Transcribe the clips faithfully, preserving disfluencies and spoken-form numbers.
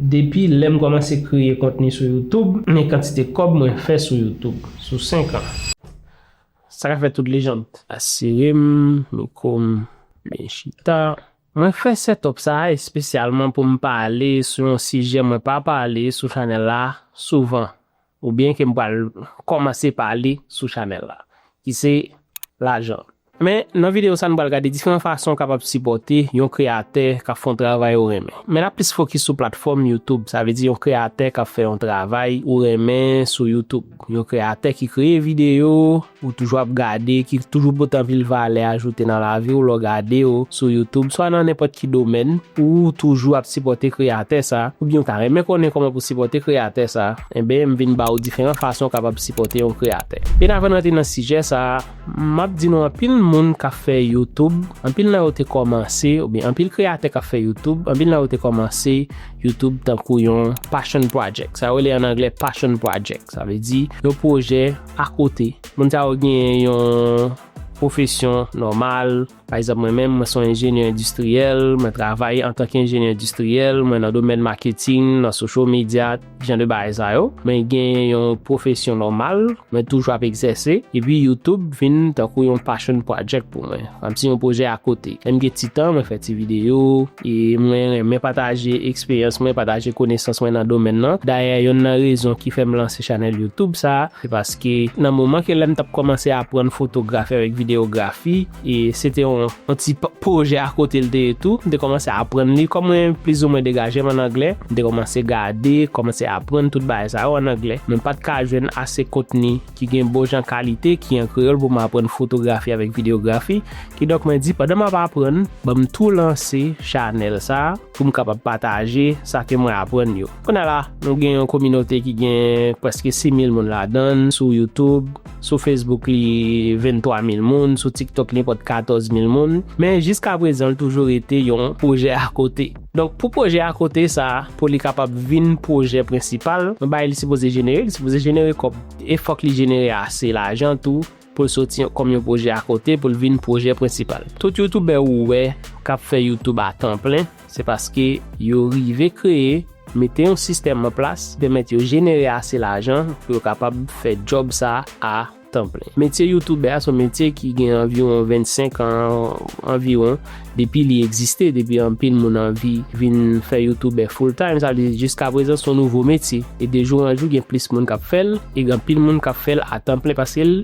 Depi lè m kòmanse kreye kontni sou YouTube, men kantite kòb mwen fè sou YouTube sou senk an. Sa ka fè tout lejann. Asire m, mikwo m byen chita. Mwen fè setup sa a espesyalman pou m pale sou yon sijè mwen pa pale sou chanèl la souvan, oubyen ke m pral kòmanse pale sou chanèl la, ki se lajan. Men, nan videyo sa, nou pral gade diferan fason w kapab sipòte yon kreyatè k ap fè yon travay ou renmen. Men n ap plis fokis sou platfòm YouTube, sa vle di yon kreyatè k ap fè yon travay ou renmen sou YouTube. Yon kreyatè ki kreye videyo, ou toujou ap gade, ki toujou pote anpil valè ajoute nan lavi w, lè w gade w sou YouTube, swa nan nenpòt ki domèn, ou toujou ap sipòte kreyatè sa, oubyen ou ta renmen konnen kòman pou sipòte kreyatè sa, enben, m vin ba w diferan fason w kapab sipòte yon kreyatè. Byen avan n rantre nan sijè sa, m ap di nou anpil moun k ap fè YouTube, anpil nan yo te kòmanse, oubyen anpil kreyatè k ap fè YouTube, anpil nan yo te kòmanse YouTube tankou yon passion project. Sa yo rele an anglè passion project. Sa vle di yon pwojè akote. Moun sa yo gen yon pwofesyon nòmal. Pa egzanp, mwen menm, mwen se yon enjenyè endistriyèl, mwen travay antanke enjenyè endistriyèl, mwen nan domèn maketing, nan social media, jan de bagay sa yo. Mwen gen yon pwofesyon nòmal, mwen toujou ap egzèse, epi YouTube vin tankou yon passion project pou mwen, kòmsi yon pwojè akote. Lè m gen ti tan, mwen fè ti videyo, e mwen renmen pataje eksperyans mwen, pataje konesans mwen nan domèn nan. Dayè, yonn nan rezon ki fè m lanse chanèl YouTube sa, se paske nan moman ke lè m t ap kòmanse aprann fotografi avèk videyografi, e se te yon, yon ti p-, pwojè akote l te ye tou. M te kòmanse aprann li, kòm mwen plizoumwen degaje m an anglè, m te kòmanse gade, kòmanse aprann tout bagay sa yo an anglè. Men m pa t ka jwenn ase kontni ki gen bon jan kalite, ki an kreyòl pou m aprann fotografi avèk videyografi. Kidonk mwen di, pandan m ap aprann, ban m tou lanse chanèl sa pou m kapab pataje sa ke mwen aprann yo. Kounye a la, nou gen yon kominote ki gen prèske sis mil moun ladan l sou YouTube, sou Facebook li venntwa mil moun, sou TikTok li nenpòt katòz mil moun. Men jiska prezan, l toujou rete yon pwojè akote. Donk, pou pwojè akote sa, pou li kapab vin pwojè prensipal, yon bagay li sipoze jenere, li sipoze jenere kòb. E fòk li jenere ase lajan tou pou l soti kòm yon pwojè akote, pou l vin pwojè prensipal. Tout youtubè ou wè k ap fè YouTube a tan plen, se paske yo rive kreye, mete yon sistèm an plas ki pèmèt yo jenere ase lajan pou yo kapab fè djòb sa a tan plen. Metye youtubè a se yon metye ki gen anviwon vennsenk an anviwon depi li egziste, depi anpil moun anvi vin fè youtubè full time, sa vle di jiska prezan se yon nouvo metye. E de jou an jou, gen plis moun k ap fè l, e gen anpil moun k ap fè l a tan plen paske l,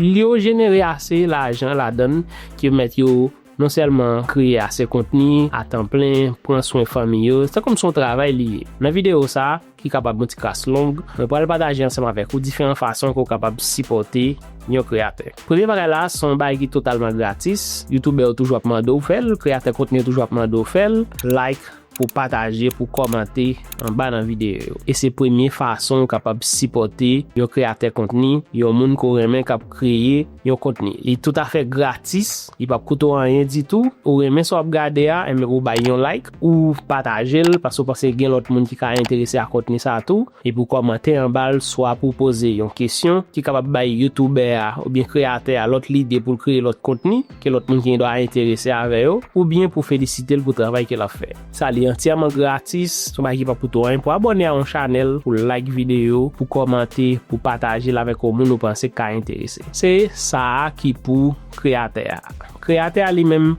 li yo jenere ase lajan ladan l ki pèmèt yo non sèlman kreye ase kontni a tan plen, pran swen fanmi yo, se kòm se yon travay li ye. Nan videyo sa a, ki kapab yon ti kras long, mwen pral pataje ansanm avèk ou diferan fason ke w kapab sipòte yon kreyatè. Premye bagay la, se yon bagay ki totalman gratis. Youtubè yo toujou ap mande w fè l, kreyatè kontni yo toujou ap mande w fè l. Like, pou pataje, pou kòmante anba nan videyo yo. E se premye fason w kapab sipòte yon kreyatè kontni, yon moun ke w renmen k ap kreye yon kontni. Li toutafè gratis, li p ap koute w anyen ditou. Ou renmen sa w ap gade a, enben ou bay yon like, ou pataje l, paske w panse gen lòt moun ki ka enterese a kontni sa a tou. Epi w kòmante anba l, swa pou w poze yon kesyon ki kapab bay youtubè a oubyen kreyatè a lòt lide pou l kreye lòt kontni ke lòt moun ki gen dwa enterese avè yo, oubyen pou felisite l pou travay ke l ap fè. Sa li antyèman gratis, se yon bagay ki p ap koute w anyen pou abòne a yon chanèl, pou like videyo, pou kòmante, pou pataje l avèk yon moun ou panse k ka enterese. Se sa a ki pou kreyatè a. Kreyatè a li menm,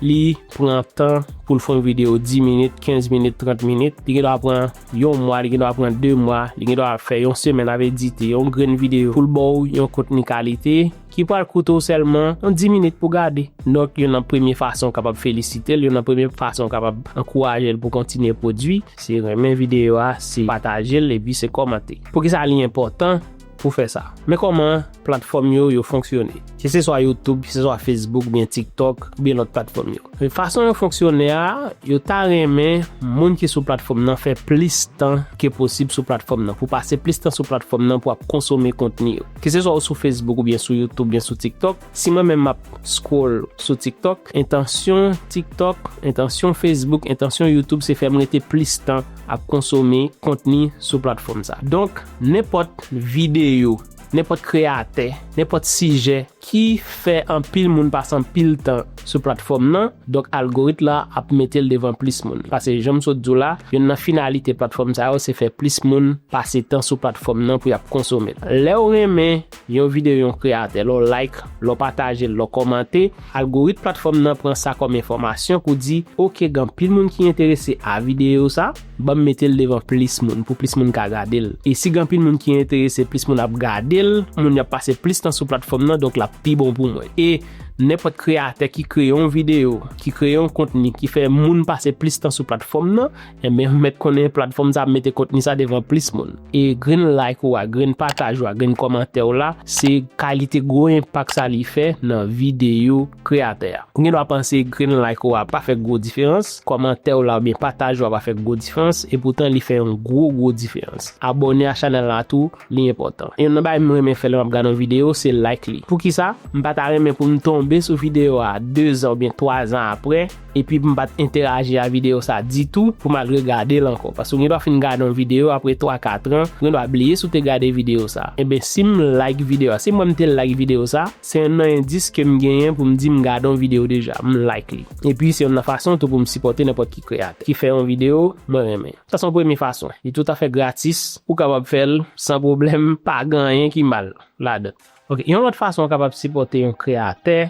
li pran tan pou l fè yon videyo dis minit, kenz minit, trant minit. Li gen dwa pran yon mwa, li gen dwa pran de mwa, li gen dwa fè yon semèn ap edite yon grenn videyo pou l ba w yon kontni kalite ki pral koute w sèlman yon dis minit pou gade. Donk, youn nan premye fason w kapab felisite l, youn nan premye fason w kapab ankouraje l pou kontinye pwodui, se renmen videyo a, se pataje l, epi se kòmante. Poukisa li enpòtan pou fè sa? Men kòman platfòm yo, yo fonksyone. Ke se swa YouTube, ke se swa Facebook, oubyen TikTok, oubyen lòt platfòm yo. Fason yo fonksyone a, yo ta renmen moun ki sou platfòm nan fè plis tan ke posib sou platfòm nan, pou pase plis tan sou platfòm nan pou ap konsome kontni yo. Ke se swa ou sou Facebook oubyen sou YouTube, oubyen sou TikTok, si mwen menm m ap scroll sou TikTok, entansyon TikTok, entansyon Facebook, entansyon YouTube, se fè m rete plis tan ap konsome kontni sou platfòm sa. Donk, nenpòt videyo, nenpòt kreyatè, nenpòt sijè ki fè anpil moun pase anpil tan sou platfòm nan, donk algorit la ap mete l devan plis moun. Paske jan m sot di w la, youn nan finalite platfòm sa yo se fè plis moun pase tan sou platfòm nan pou y ap konsome l. Lè w renmen yon videyo yon kreyatè, lè w like, lè w pataje l, lè w kòmante, algorit platfòm nan pran sa kòm enfòmasyon pou di, oke, gen anpil moun ki enterese a videyo sa, ban m mete l devan plis moun, pou plis moun ka gade l. E si gen anpil moun ki enterese, plis moun ap gade l, moun y ap pase plis tan sou platfòm nan, donk l ap pi bon pou mwen. E nenpòt kreyatè ki kreye yon videyo, ki kreye yon kontni, ki fè moun pase plis tan sou platfòm nan, enben, ou mèt konnen platfòm sa ap mete kontni sa devan plis moun. E grenn like ou a, grenn pataj ou a, grenn kòmantè w la, se kalite gwo enpak sa li fè nan videyo kreyatè a. Ou gen dwa panse grenn like ou a pa fè gwo diferans, kòmantè w la oubyen pataj ou a pa fè gwo diferans, epoutan li fè yon gwo, gwo diferans. Abòne a chanèl la tou, li enpòtan. E youn nan bagay m renmen fè lè m ap gade yon videyo, se like li. Poukisa? M pa ta renmen pou m tonbe sou videyo a de zan oubyen twa zan apre, epi m pa t enteraji a videyo sa ditou pou m al regade l ankò. Paske ou gen dwa fin gade yon videyo apre twa kat an, ou gen dwa bliye si w te gade videyo sa. Enben, si m like videyo a, si m wè m te like videyo sa, se youn nan endis ke m genyen pou m di m gade yon videyo deja, m like li. Epi se youn nan fason tou pou m sipòte nenpòt ki kreyatè ki fè yon videyo mwen renmen. Sa se yon premye fason. Li toutafè gratis, ou kapab fè l san pwoblèm, pa gen anyen ki mal ladan l. Ok, yon lòt fason w kapab sipòte yon kreyatè,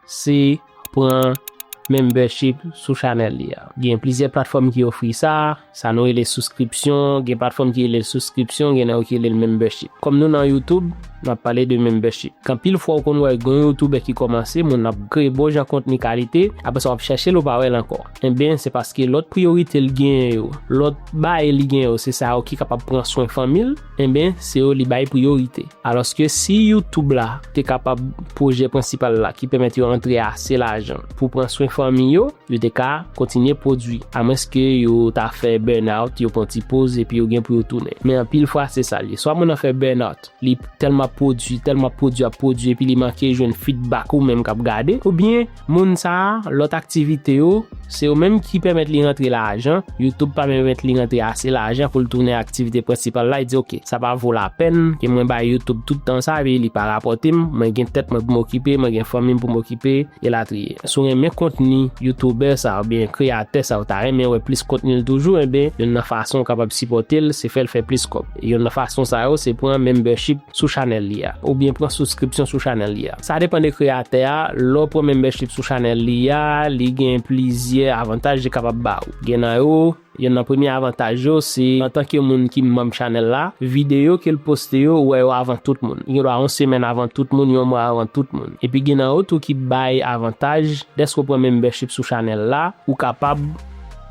se pran membership sou chanèl li a. Gen plizyè platfòm ki ofri sa, sa nou rele souskripsyon, gen platfòm ki rele l souskripsyon, gen nan yo ki rele l membership. Kòm nou nan YouTube, n ap pale de membership. Gen anpil fwa ou konn wè gen yon youtubè ki kòmanse, moun ap kreye bon jan kontni kalite, apre sa w ap chèche l ou pa wè l ankò. Enben, se paske lòt priyorite l genyen yo, lòt bagay li genyen yo, se sa yo ki kapab pran swen fanmi l, enben, se yo li bay priyorite. Alòske si YouTube la te kapab pwojè prensipal la ki pèmèt yo antre ase lajan pou pran swen fanmi yo, yo te ka kontinye pwodui, amwenske yo ta fè burn out, yo pran ti poz epi yo gen pou yo tounen. Men anpil fwa se sa l ye. Swa moun nan fè burn out, li tèlman ap pwodui, tèlman ap pwodui, ap pwodui, epi li manke jwenn feedback ou menm k ap gade, oubyen moun sa a, lòt aktivite yo, se yo menm ki pèmèt li rantre lajan. YouTube pa menm pèmèt li rantre ase lajan pou l tounen aktivite prensipal la. Li di, oke, sa pa vo lapèn ke mwen bay YouTube tout tan sa, epi li pa rapòte m, mwen gen tèt mwen pou m okipe, mwen gen fanmi m pou m okipe, elatriye. Si w renmen kontni youtubè sa oubyen kreyatè sa, ou ta renmen wè plis kontni l toujou, enben, youn nan fason w kapab sipòte l, se fè l fè plis kòb. Youn nan fason sa yo, se pran membership sou chanèl li a, oubyen pran souskripsyon sou chanèl li a. Sa depann de kreyatè a. Lè w pran membership sou chanèl li a, li gen plizyè avantaj li kapab ba ou. Gen nan yo, youn nan premye avantaj yo, se antanke moun ki manm chanèl la, videyo ke l poste yo, ou wè yo avan tout moun. Gen dwa yon semèn avan tout moun, yon mwa avan tout moun. Epi gen nan yo tou ki bay avantaj, dèske w pran membership sou chanèl la, ou kapab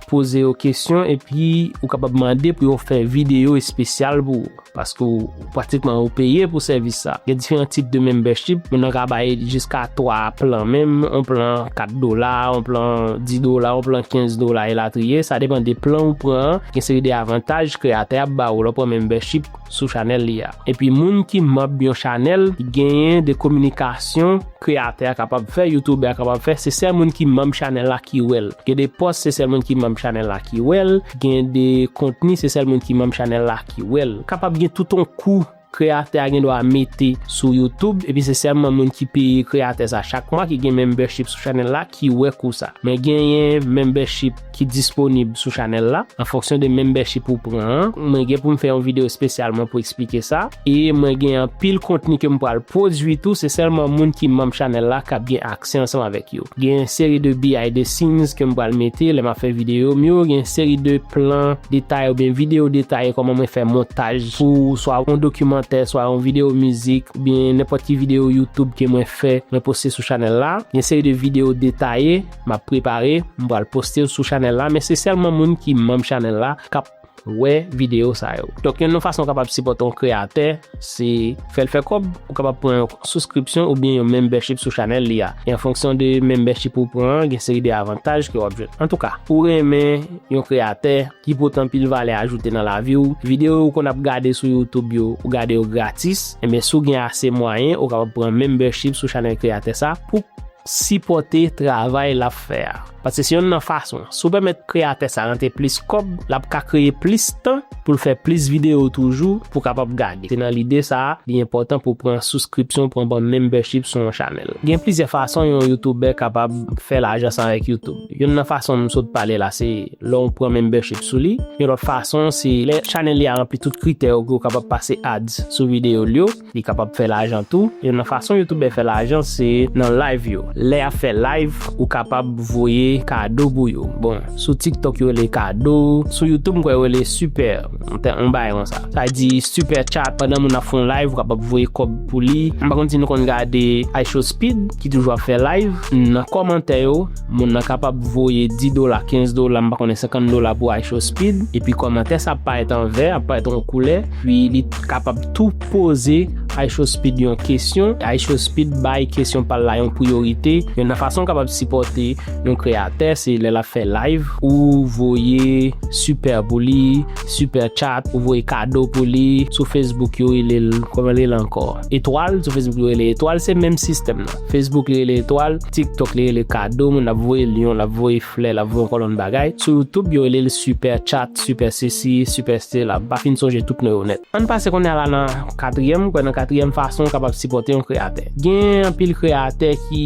poze yo kesyon, epi ou kapab mande pou yo fè videyo espesyal pou ou. Paske w, pratikman, ou peye pou sèvis sa. Gen diferan tip de membership. Moun nan ka bay jiska twa plan menm, yon plan kat dola, yon plan dis dola, yon plan kenz dola, elatriye. Sa depann de plan ou pran an. Gen seri de avantaj kreyatè a ap ba ou lè w pran membership sou chanèl li a. Epi moun ki manm yon chanèl, genyen de kominikasyon kreyatè a kapab fè, youtubè a kapab fè, se sèl moun ki manm chanèl la ki wè l. Gen de pòs, se sèl moun ki manm chanèl la ki wè l. Gen de kontni, se sèl moun ki manm chanèl la ki wè l. Kapab gen tout yon kou kreyatè a gen dwa mete sou YouTube, epi se sèlman moun ki peye kreyatè sa chak mwa ki gen membership sou chanèl la ki wè kou sa. Men genyen membership ki disponib sou chanèl la, an fonksyon de membership ou pran an. Mwen gen pou m fè yon videyo espesyalman pou eksplike sa. E mwen gen anpil kontni ke m pral pwodui tou, se sèlman moun ki manm chanèl la k ap gen aksè ansanm avèk yo. Gen seri de behind the scenes ke m pral mete lè m ap fè videyo m yo, gen seri de plan detay oubyen videyo detaye kòman mwen fè montaj pou swa yon dokimantè, swa yon videyo mizik, oubyen nenpòt ki videyo YouTube ke mwen fè, mwen poste sou chanèl la. Gen seri de videyo detaye m ap prepare, m pral poste yo sou chanèl la, men se sèlman moun ki manm chanèl la k ap wè videyo sa yo. Donk, youn nan fason w kapab sipòte yon kreyatè, se fè l fè kòb. Ou kapab pran yon souskripsyon oubyen yon membership sou chanèl li a. E an fonksyon de membership ou pran an, gen seri de avantaj ke w ap jwenn. Antouka, ou renmen yon kreyatè ki pote anpil valè ajoute nan lavi w, videyo ou konn ap gade sou YouTube yo, ou gade yo gratis, enben, si w gen ase mwayen, ou kapab pran membership sou chanèl kreyatè sa pou sipòte travay l ap fè a. Paske se yonn nan fason, si w pèmèt kreyatè sa rantre plis kòb, l ap ka kreye plis tan pou l fè plis videyo toujou pou w kapab gade. Se nan lide sa a, li enpòtan pou w pran souskripsyon, pran, pran membership sou yon chanèl. Gen plizyè fason yon youtubè kapab fè lajan sa avèk YouTube. Yonn nan fason m sot pale la, se lè w pran membership sou li. Yon lòt fason, se lè chanèl li a ranpli tout kritè yo pou yo kapab pase ads sou videyo l yo, li kapab fè lajan tou. Yonn nan fason youtubè fè lajan, se nan live yo. Lè y ap fè live, ou kapab voye kado pou yo. Bon, sou TikTok yo rele kado, sou YouTube m kwè yo rele super. Yon bagay konsa. Sa di super chat, pandan moun ap fè yon live, ou kapab voye kòb pou li. M pa konn si nou konn gade iShowSpeed ki toujou ap fè live. Nan kòmantè yo, moun nan kapab voye dis dola, kenz dola, m pa konnen, senkant dola pou iShowSpeed. Epi kòmantè sa ap parèt an vè, ap parèt an koulè. Epi li kapab tou poze iShowSpeed yon kesyon. iShowSpeed bay kesyon pa l la yon priyorite. Yonn nan fason w kapab sipòte yon kreyatè, se lè l ap fè live, ou voye super pou li, super chat, ou voye kado pou li. Sou Facebook, yo rele l, kòman rele l ankò? Etwal, sou Facebook, yo rele etwal, se menm sistèm nan. Facebook, li rele etwal, TikTok, li rele kado, moun ap voye lyon, l ap voye flè, l ap voye yon kolonn bagay. Sou YouTube, yo rele l super chat, super sesi, super sela. M pa fin sonje tout non yo nèt. Ann pase kounye a la nan katriyèm, m kwè nan katriyèm fason w kapab sipòte yon kreyatè. Gen anpil kreyatè ki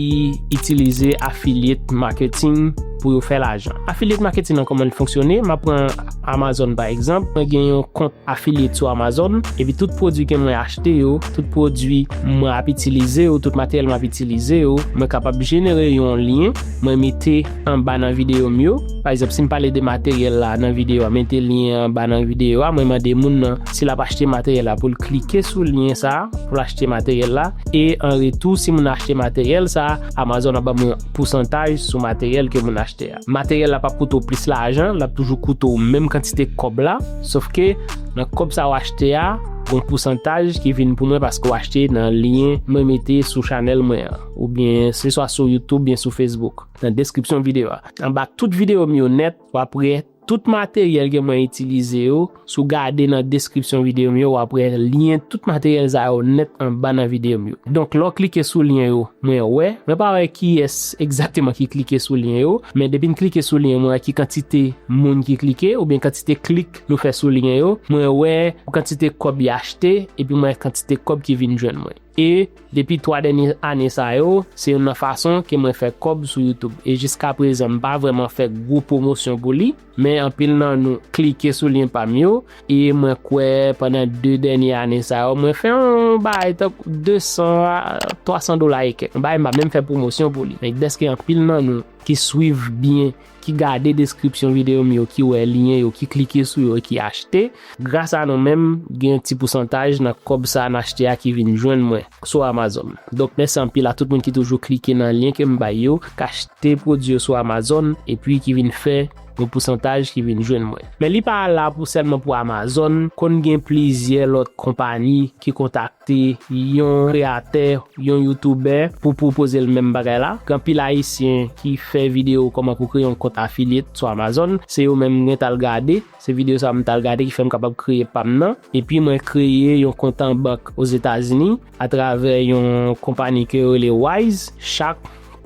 itilize affiliate marketing pou yo fè lajan. Affiliate marketing nan kòman li fonksyone? M ap pran Amazon pa egzanp. Mwen gen yon kont affiliate sou Amazon, epi tout pwodui ke mwen achte yo, tout pwodui mwen ap itilize yo, tout materyèl m ap itilize yo, mwen kapab jenere yon lyen, mwen mete anba nan videyo m yo. Pa egzanp, si m pale de materyèl la nan videyo a, mete lyen anba nan videyo a, mwen mande moun nan si l ap achte materyèl la pou l klike sou lyen sa a, pou l achte materyèl la. E an retou, si moun nan achte materyèl sa a, Amazon ap ban mwen yon pousantaj sou materyèl ke moun achte a. Materyèl la p ap koute w plis lajan, l ap toujou koute w menm kantite kòb la, sòf ke nan kòb sa w achte a, gon pousantaj ki vin pou mwen paske w achte nan lyen mwen mete sou chanèl mwen an, oubyen se swa sou YouTube, oubyen sou Facebook, nan deskripsyon videyo a. Anba tout videyo m yo nèt, w ap wè tout materyèl ke mwen itilize yo, si w gade nan deskripsyon videyo m yo, w ap wè lyen tout materyèl sa yo nèt anba nan videyo m yo. Donk, lè w klike sou lyen yo, mwen wè, mwen pa wè kiyès egzakteman ki klike sou lyen yo, men depi m klike sou lyen, mwen wè ki kantite moun ki klike, oubyen kantite klik nou fè sou lyen yo, mwen wè kantite kòb y achte, epi mwen wè kantite kòb ki vin jwenn mwen. E depi twa dènye ane sa yo, se youn nan fason ke mwen fè kòb sou YouTube. E jiska prezan, m pa vrèman fè gwo pwomosyon pou li, men anpil nan nou klike sou lyen pa m yo, e mwen kwè pandan de dènye ane sa yo, mwen fè yon bagay tankou de san a twa san dola e kèk. Yon bagay m pa menm fè pwomosyon pou li. Men dèske anpil nan nou ki swiv byen, ki gade deskripsyon videyo m yo, ki wè lyen yo, ki klike sou yo, ki achte, gras a nou menm, gen yon ti pousantaj nan kòb sa n achte a ki vin jwenn mwen sou Amazon. Donk, mèsi anpil a tout moun ki toujou klike nan lyen ke m bay yo, k achte pwodui yo sou Amazon, epi ki vin fè yon pousantaj ki vin jwenn mwen. Men li pa la pou sèlman pou Amazon, konn gen plizyè lòt konpayi ki kontakte yon kreyatè, yon youtubè pou pwopoze l menm bagay la. Gen anpil Ayisyen ki fè videyo kòman pou kreye yon kont affiliate sou Amazon. Se yo menm mwen t al gade. Se videyo sa a m t al gade ki fè m kapab kreye pa m nan. Epi mwen kreye yon kont an bank Ozetazini atravè yon konpayi ke yo rele Wise. Chak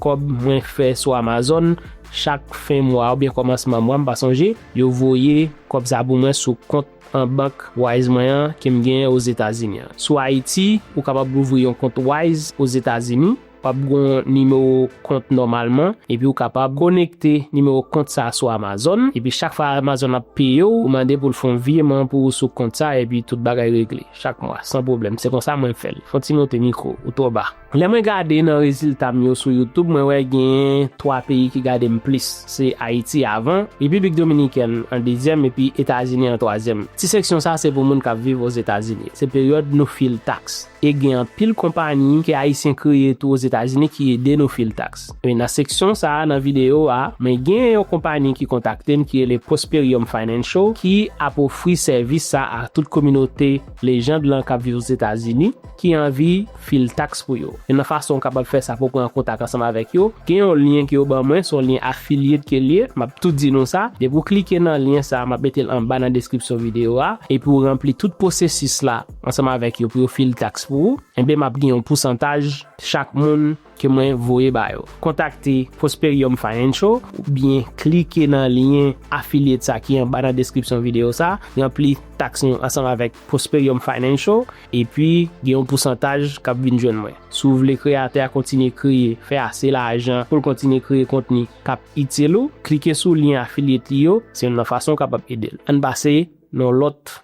kòb mwen fè sou Amazon, chak fen mwa oubyen kòmansman mwa, m pa sonje, yo voye kòb sa pou mwen sou kont an bank Wise mwen an ke m genyen Ozetazini an. Sou Ayiti, ou kapab louvri yon kont Wise Ozetazini, w ap gen yon nimewo kont nòmalman, epi ou kapab konekte nimewo kont sa a sou Amazon, epi chak fwa Amazon ap peye w, ou mande pou l fè yon vireman pou ou sou kont sa, epi tout bagay regle chak mwa, san pwoblèm. Se konsa mwen fè l. Fè yon ti moute mikwo, ou twò ba. Lè mwen gade nan rezilta m yo sou YouTube, mwen wè gen twa peyi ki gade m plis. Se Ayiti avan, Repiblik Dominikèn an dezyèm, epi Etazini an twazyèm. Ti seksyon sa a se pou moun k ap viv Ozetazini. Se peryòd nou fil taks. E gen anpil konpayi ke Ayisyen kreye tou Ozetazini ki ede nou fil taks. E nan seksyon sa a, nan videyo a, mwen gen yon konpayi ki kontakte m ki rele Prosperium Financial, ki ap ofri sèvis sa a tout kominote lejand lan k ap viv Ozetazini, ki anvi fil taks pou yo. Youn nan fason w kapab fè sa pou w pran kontak ansanm avèk yo, gen yon lyen ke yo ban mwen, se yon lyen affiliate ke l ye, m ap tou di nou sa. Depi w klike nan lyen sa, m ap mete l anba nan deskripsyon videyo a, epi w ranpli tout pwosesis la ansanm avèk yo pou yo file taks pou ou, enben m ap gen yon pousantaj chak moun ke mwen voye ba yo. Kontakte Prosperium Financial oubyen klike nan lyen affiliate sa ki anba nan deskripsyon videyo sa, ranpli taks nou ansanm avèk Prosperium Financial, epi gen yon pousantaj k ap vin jwenn mwen. Si w vle kreyatè a kontinye kreye, fè ase lajan pou l kontinye kreye kontni k ap itil ou, klike sou lyen affiliate li yo, se youn nan fason w kapab ede l. Ann pase nan yon lòt,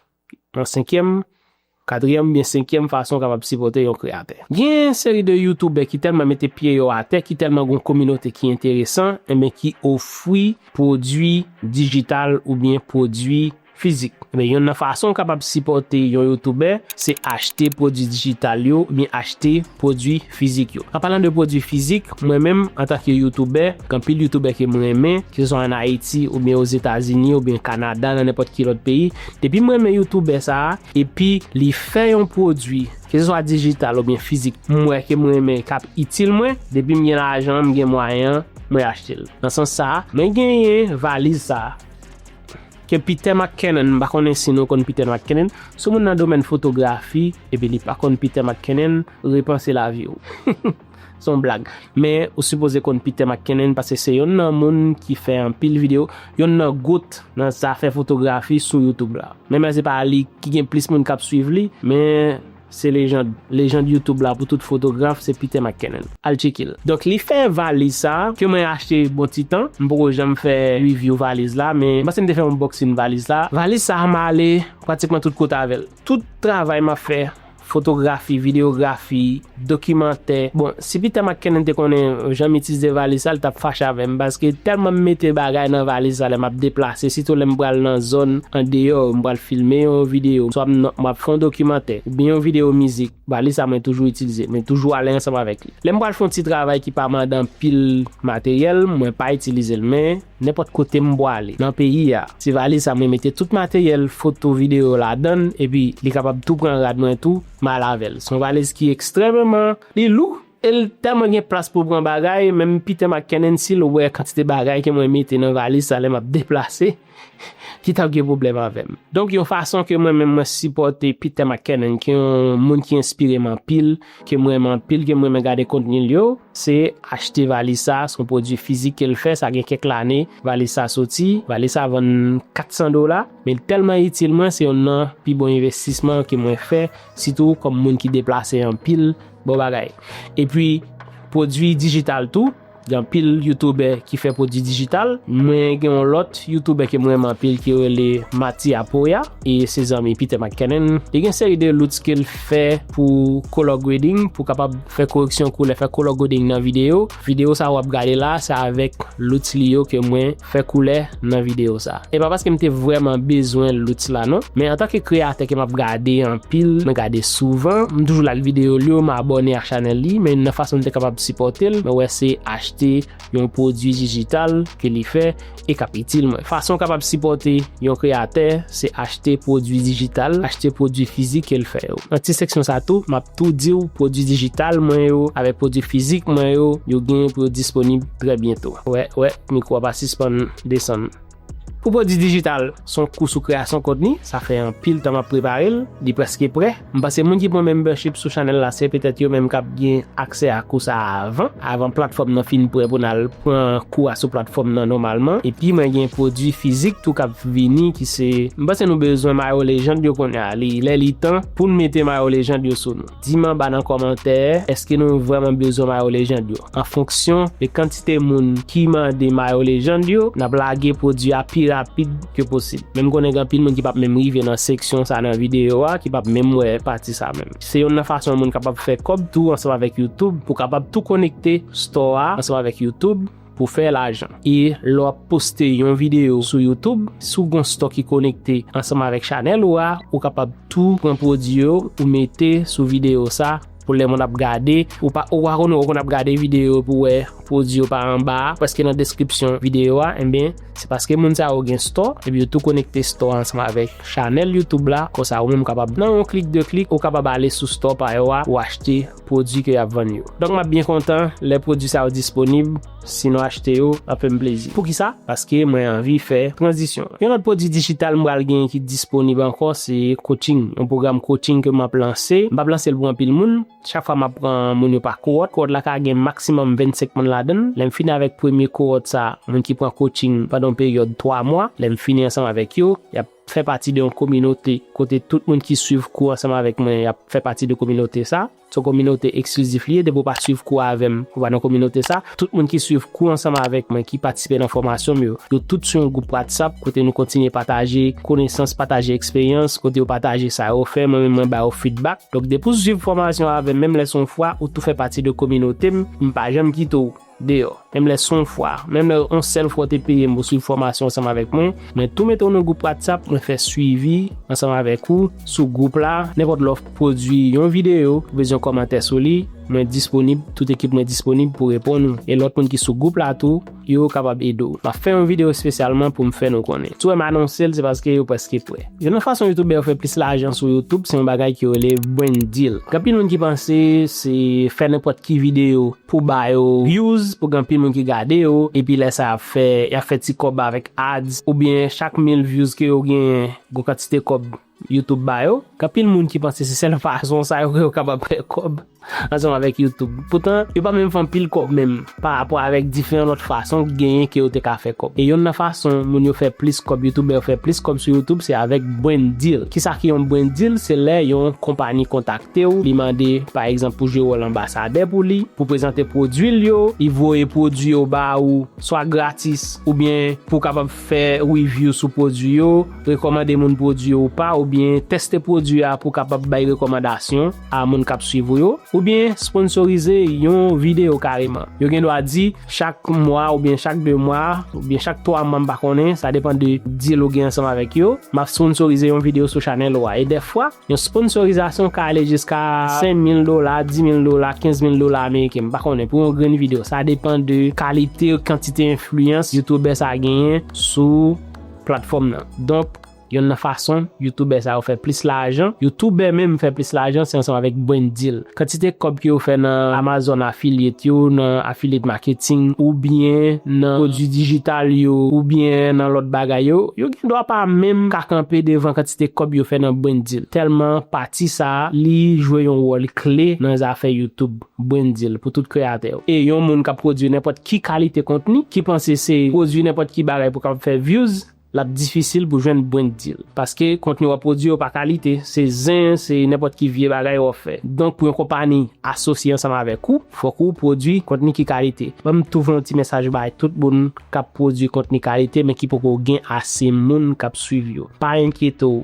yon senkyèm, katriyèm oubyen senkyèm fason w kapab sipòte yon kreyatè. Gen yon seri de youtubè ki tèlman mete pye yo atè, ki tèlman gen yon kominote ki enteresan, enben ki ofri pwodui dijital oubyen pwodui fizik. Enben, youn nan fason w kapab sipòte yon youtubè, se achte pwodui dijital yo oubyen achte pwodui fizik yo. An palan de pwodui fizik, mwen menm, antanke youtubè, gen anpil youtubè ke m renmen, ke se swa ann Ayiti oubyen Ozetazini oubyen Kanada, nan nenpòt ki lòt peyi. Depi m renmen youtubè sa a, epi li fè yon pwodui, ke se swa dijital oubyen fizik, m wè ke m renmen, k ap itil mwen, depi m gen lajan, m gen mwayen an, mwen achte l. Nan sans sa a, mwen genyen valiz sa a, ke Peter McKinnon, m pa konnen si nou konn Peter McKinnon, si w moun nan domèn fotografi, epi li pa konn Peter McKinnon, repanse lavi w. Se yon blag. Men ou sipoze konn Peter McKinnon, paske se youn nan moun ki fè anpil videyo, youn nan goat nan zafè fotografi sou YouTube la. Menm lè se pa li ki gen plis moun k ap swiv li, men se lejand, lejand YouTube la pou tout fotograf, se Peter McKinnon. Al tcheke l. Donk, li fè valiz sa a, ke mwen achte bon ti tan, m poko janm fè review valiz la, men m panse m te fè unboxing valiz la. Valiz sa a, m ale pratikman tout kote avè l. Tout travay m ap fè, fotografi, videyografi, dokimantè. Bon, si Peter McKinnon te konnen jan m itilize valiz sa, li t ap fache avè m, paske tèlman m mete bagay nan valiz sa lè m ap deplase, sitou lè m pral nan zòn andeyò, m pral filme yon videyo, swa m nan, m ap fè yon dokimantè, oubyen yon videyo mizik, valiz sa mwen toujou itilize, mwen toujou ale ansanm avèk li. Lè m pral fè yon ti travay ki pa mande anpil materyèl, mwen pa itilize l, men nenpòt kote m pwale nan peyi a, se valiz sa mwen mete tout materyèl foto, videyo ladan l, epi li kapab tou pran rad mwen tou, m al avè l. Se yon valiz ki ekstrèmeman, li lou, e l tèlman gen plas pou pran bagay, menm Peter McKinnon, si l wè kantite bagay ke mwen mete nan valiz sa lè m ap deplase, ki t ap gen pwoblèm avè m. Donk, yon fason ke mwen menm mwen sipòte Peter McKinnon, ki yon moun ki enspire m anpil, ke m renmen anpil, ke m renmen gade kontni l yo, se achte valiz sa, se yon pwodui fizik ke l fè, sa gen kèk lane, valiz sa soti, valiz sa vann kat san dola, men l tèlman itil mwen, se youn nan pi bon envestisman ke mwen fè, sitou kòm moun ki deplase anpil, bon bagay. Epi, pwodui dijital tou, gen anpil youtubè ki fè pwodui dijital. Mwen gen yon lòt youtubè ke m renmen anpil ki rele Matty Apoya, e se zanmi Peter McKinnon. Li gen seri de loots ke l fè pou color grading, pou kapab fè koreksyon koulè, fè color grading nan videyo. Videyo sa w ap gade la, se avèk loots li yo ke mwen fè koulè nan videyo sa. E pa paske m te vrèman bezwen loots la non, men antanke kreyatè ke m ap gade anpil, mwen gade souvan, m toujou like videyo l yo, m abòne a chanèl li, men youn nan fason m te kapab sipòte l, mwen wè se achte yon pwodui dijital ke li fè e k ap itil mwen. Fason w kapab sipòte yon kreyatè, se achte pwodui dijital, achte pwodui fizik ke l fè yo. Nan ti seksyon sa tou, m ap tou di w pwodui dijital mwen yo avèk pwodui fizik mwen yo, yo genyen pou yo disponib trè byento. Wè, wè, mikwo a pa sispann desann. Pou pwodui dijital, se yon kou sou kreyasyon kontni, sa fè anpil tan m ap prepare l, li prèske prè. M panse moun ki pran membership sou chanèl la, se petèt yo menm k ap gen aksè a kou sa a avan, avan platfòm nan fin prè pou n al pran kou a sou platfòm nan nòmalman. Epi mwen gen pwodui fizik tou k ap vini ki se, m panse nou bezwen mayo lejand yo kounye a, li, lè li tan pou n mete mayo lejand yo sou nou. Di m anba nan kòmantè, èske nou vrèman bezwen mayo lejand yo? An fonksyon de kantite moun ki mande mayo lejand yo, n ap lage pwodui a pi rapid ke posib. Men m konnen gen anpil moun ki p ap menm rive nan seksyon sa nan videyo a, ki p ap menm wè pati sa menm. Se youn nan fason moun kapab fè kòb tou ansanm avèk YouTube, pou kapab tou konekte store a ansanm avèk YouTube pou fè lajan. E lè w ap poste yon videyo sou YouTube, si w gen yon store ki konekte ansanm avèk chanèl ou a, ou kapab tou pran pwodui yo ou mete sou videyo sa pou lè moun ap gade, ou pa, ou pa konn, ou konn ap gade videyo pou wè pwodui yo pa anba a, prèske nan deskripsyon videyo a, ebyen, se paske moun sa yo gen store, epi yo tou konekte store ansanm avèk chanèl YouTube la, konsa ou menm kapab, nan yon klik, de klik, ou kapab ale sou store pa yo a, ou achte pwodui ke y ap vann yo. Donk, m ap byen kontan lè pwodui sa yo disponib, si nou achte yo, ap fè m plezi. Poukisa? Paske mwen anvi fè tranzisyon. Yon lòt pwodui dijital m pral gen ki disponib ankò, se coaching. Yon pwogram coaching ke m ap lanse. M p ap lanse l pou anpil moun. Chak fwa m ap pran moun yo pa kowòt, kowòt la ka gen maksimòm vennsenk moun ladan l. Lè m fini avèk premye kowòt sa, moun ki pran coaching pandan yon peryòd twa mwa, lè m fini ansanm avèk yo, y ap fè pati de yon kominote kote tout moun ki swiv kou ansanm avèk mwen, y ap fè pati de kominote sa. Se yon kominote eksklizif li ye, depi w pa swiv kou avè m, ou pa nan kominote sa. Tout moun ki swiv kou ansanm avèk mwen, ki patisipe nan fòmasyon m yo, yo tout sou yon gwoup WhatsApp kote nou kontinye pataje konesans, pataje eksperyans, kote yo pataje sa yo fè, mwen menm mwen ba yo feedback. Donk, depi w swiv fòmasyon avè m, menm lè se yon fwa, ou tou fè pati de kominote m, m pa janm kite w deyò. Menm lè se yon fwa, menm lè yon sèl fwa w te peye m pou swiv fòmasyon ansanm avèk mwen, mwen tou mete w nan gwoup WhatsApp, mwen fè swivi ansanm avèk ou sou gwoup la. Nenpòt lè w pwodui yon videyo, ou bezwen kòmantè sou li, mwen disponib, tout ekip mwen disponib pou reponn ou. E lòt moun ki sou gwoup la tou, yo kapab ede w. M ap fè yon videyo espesyalman pou m fè nou konnen. Si w wè m anonse l, se paske yo prèske prè. Youn nan fason youtubè yo fè plis lajan sou YouTube, se yon bagay ki rele brand deal. Gen anpil moun ki panse se fè nenpòt ki videyo pou ba yo views, pou gen anpil moun ki gade yo, epi lè sa y ap fè, y ap fè ti kòb avèk ads, oubyen chak mil views ke yo genyen, gon kantite kòb YouTube ba yo. Gen anpil moun ki panse se sèl fason sa yo, yo kapab fè kòb ansanm avèk YouTube. Poutan, yo pa menm fè anpil kòb menm, pa rapò avèk diferan lòt fason genyen ke yo te ka fè kòb. E youn nan fason moun yo fè plis kòb, youtubè yo fè plis kòb sou YouTube, se avèk brand deal. Kisa ki yon brand deal? Se lè yon konpayi kontakte w, li mande, pa egzanp, pou jwe wòl anbasadè pou li, pou prezante pwodui l yo, li voye pwodui yo ba ou, swa gratis, oubyen pou w kapab fè review sou pwodui yo, rekòmande moun pwodui yo ou pa, oubyen teste pwodui a pou w kapab bay rekòmandasyon a moun k ap swiv ou yo, oubyen sponsorize yon videyo kareman. Yo gen dwa di, chak mwa, oubyen chak de mwa, oubyen chak twa mwa, m pa konnen, sa depann de deal ou gen ansanm avèk yo, m ap sponsorize yon videyo sou chanèl ou a. E dèfwa, yon sponsorizasyon ka ale jiska senk mil dola, dis mil dola, kenz mil dola ameriken, m pa konnen, pou yon grenn videyo. Sa depann de kalite, kantite enfliyans youtubè sa genyen sou platfòm nan. Donk, youn nan fason youtubè sa yo fè plis lajan, youtubè menm fè plis lajan, se ansanm avèk brand deal. Kantite kòb ke yo fè nan Amazon affiliate yo, nan affiliate marketing, oubyen nan pwodui dijital yo, oubyen nan lòt bagay yo, yo gen dwa pa menm ka kanpe devan kantite kòb yo fè nan brand deal. Tèlman pati sa a, li jwe yon wòl kle nan zafè YouTube, brand deal, pou tout kreyatè yo. E yon moun k ap pwodui nenpòt ki kalite kontni, ki panse se pwodui nenpòt ki bagay pou kapab fè views, l ap difisil pou jwenn brand deal. Paske kontni w ap pwodui yo pa kalite, se zen, se nenpòt ki vye bagay w ap fè. Donk, pou yon konpayi asosye ansanm avèk ou, fòk ou pwodui kontni ki kalite. Ban m tou voye yon ti mesaj bay tout moun k ap pwodui kontni kalite, men ki poko gen ase moun k ap swiv yo. Pa enkyete w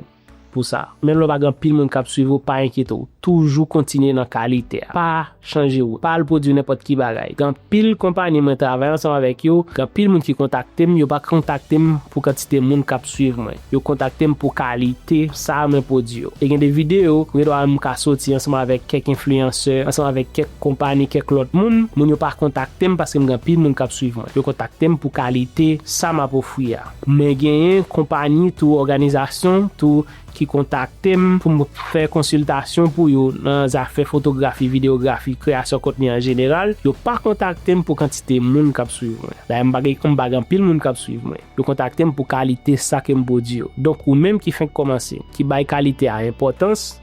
pou sa. Menm lè w pa gen anpil moun k ap swiv ou, pa enkyete w. Toujou kontinye nan kalite a. Pa chanje wout. Pa al pwodui nenpòt ki bagay. Gen anpil konpayi mwen travay ansanm avèk yo, gen anpil moun ki kontakte m, yo pa kontakte m pou kantite moun k ap swiv mwen. Yo kontakte m pou kalite sa mwen pwodui yo. E gen de videyo, m gen dwa m ka soti ansanm avèk kèk enfliyansè, ansanm avèk kèk konpayi, kèk lòt moun, moun yo pa kontakte m paske m gen anpil moun k ap swiv mwen. Yo kontakte m pou kalite sa m ap ofri a. Men genyen konpayi tou, òganizasyon tou, ki kontakte m pou m fè konsiltasyon pou yo nan zafè fotografi, videyografi, kreyasyon kontni an jeneral. Yo pa kontakte m pou kantite moun k ap swiv mwen. Dayè, m pa gen, m pa gen anpil moun k ap swiv mwen. Yo kontakte m pou kalite sa ke m pwodui yo. Donk, ou menm ki fenk kòmanse, ki bay kalite a enpòtans,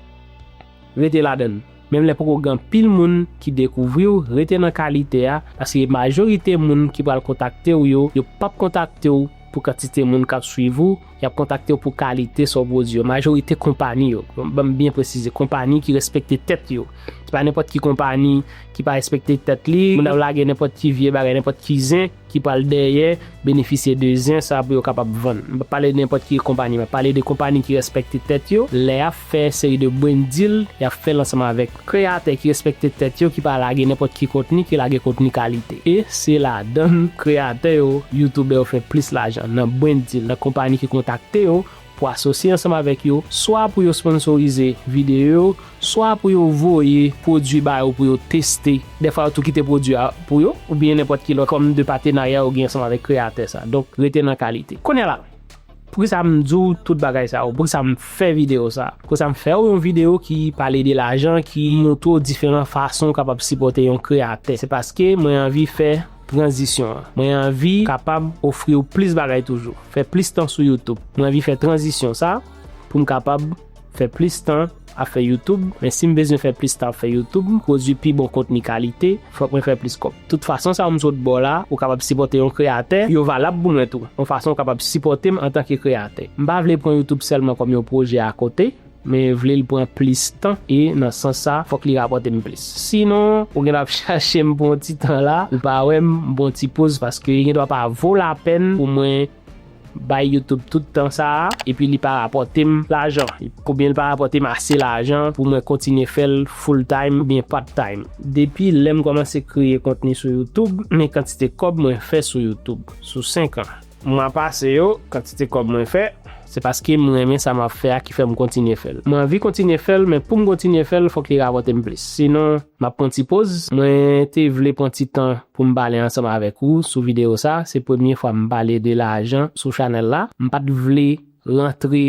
rete ladan l. Menm lè poko gen anpil moun ki dekouvri w, rete nan kalite a, paske majorite moun ki pral kontakte w yo, yo p ap kontakte w pou kantite moun k ap swiv ou, y ap kontakte w pou kalite sa w pwodui yo. Majorite konpayi yo, ban m byen presize, konpayi ki respekte tèt yo. Se pa nenpòt ki konpayi ki pa respekte tèt li, moun ap lage nenpòt ki vye bagay, nenpòt ki zen, ki pral dèyè benefisye de zen sa pou yo kapab vann. M p ap pale de nenpòt ki konpayi, m ap pale de konpayi ki respekte tèt yo. Lè y ap fè seri de brand deal, y ap fè l ansanm avèk kreyatè ki respekte tèt yo, ki pa lage nenpòt ki kontni, ki lage kontni kalite. E se ladan kreyatè yo, youtubè yo fè plis lajan, nan brand deal, nan konpayi ki kontakte yo pou asosye ansanm avèk yo, swa pou yo sponsorize videyo yo, swa pou yo voye pwodui ba yo pou yo teste. Dèfwa yo tou kite pwodui a pou yo, oubyen nenpòt ki lòt fòm de patenarya yo gen ansanm avèk kreyatè sa. Donk, rete nan kalite. Kounye a la, poukisa m di w tout bagay sa yo? Poukisa m fè videyo sa? Poukisa m fè w yon videyo ki pale de lajan, ki montre w diferan fason w kapab sipòte yon kreyatè? Se paske mwen anvi fè tranzisyon an. Mwen anvi kapab ofri w plis bagay toujou. Fè plis tan sou YouTube. Mwen anvi fè tranzisyon sa pou m kapab fè plis tan ap fè YouTube. Men si m bezwen fè plis tan ap fè YouTube, pwodui pi bon kontni kalite, fòk mwen fè plis kòb. Tout fason sa yo m sot ba w la, ou kapab sipòte yon kreyatè, yo valab pou mwen tou. Yon fason ou kapab sipòte m antanke kreyatè. M pa vle pran YouTube sèlman kòm yon pwojè akote, men vle l pran plis tan e nan sans sa, fòk li rapòte m plis. Sinon, ou gen dwa ap chache m pou yon ti tan la, ou pa wè m, m pran ti poz paske li gen dwa pa vo lapèn pou mwen bay YouTube tout tan sa a, epi li pa rapòte m lajan. Oubyen li pa rapòte m ase lajan pou mwen kontinye fè l full time oubyen part time. Depi lè m kòmanse kreye kontni sou YouTube, men kantite kòb mwen fè sou YouTube sou senk an. Mwa pase yo, kantite kòb mwen fè, se paske m renmen sa m ap fè a ki fè m kontinye fè l. Mwen anvi kontinye fè l, men pou m kontinye fè l, fòk li rapòte m plis. Sinon, m ap pran ti poz. Mwen te vle pran ti tan pou m pale ansanm avèk ou sou videyo sa. Se premye fwa m pale de lajan sou chanèl la. M pa t vle rantre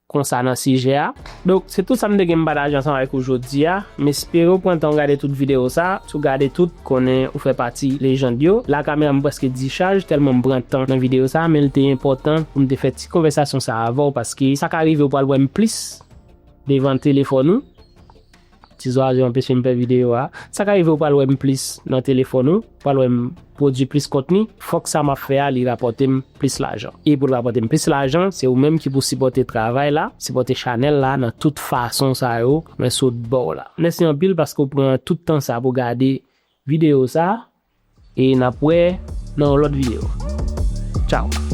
konsa nan sijè a. Donk, se tout sa m te gen m pataje ansanm avèk ou jodi a. M espere w pran tan w gade tout videyo sa. Si w gade tout, konnen ou fè pati lejand yo. La kamera m prèske dichaj tèlman m pran tan nan videyo sa, men l te enpòtan pou m te fè ti konvèsasyon sa avè w paske sa ka rive w pral wè m plis devan telefòn ou. Ti zwazo anpeche m fè videyo a. Sa ka rive w pral wè m plis nan telefòn ou, pral wè m pwodui plis kontni. Fòk sa m ap fè a, li rapòte m plis lajan. E pou l rapòte m plis lajan, se ou menm ki pou sipòte travay la, sipòte chanèl la nan tout fason sa yo mwen sot ba w la. Mèsi anpil paske w pran tout tan sa pou gade videyo sa. E n ap wè nan yon lòt videyo. Tchaw.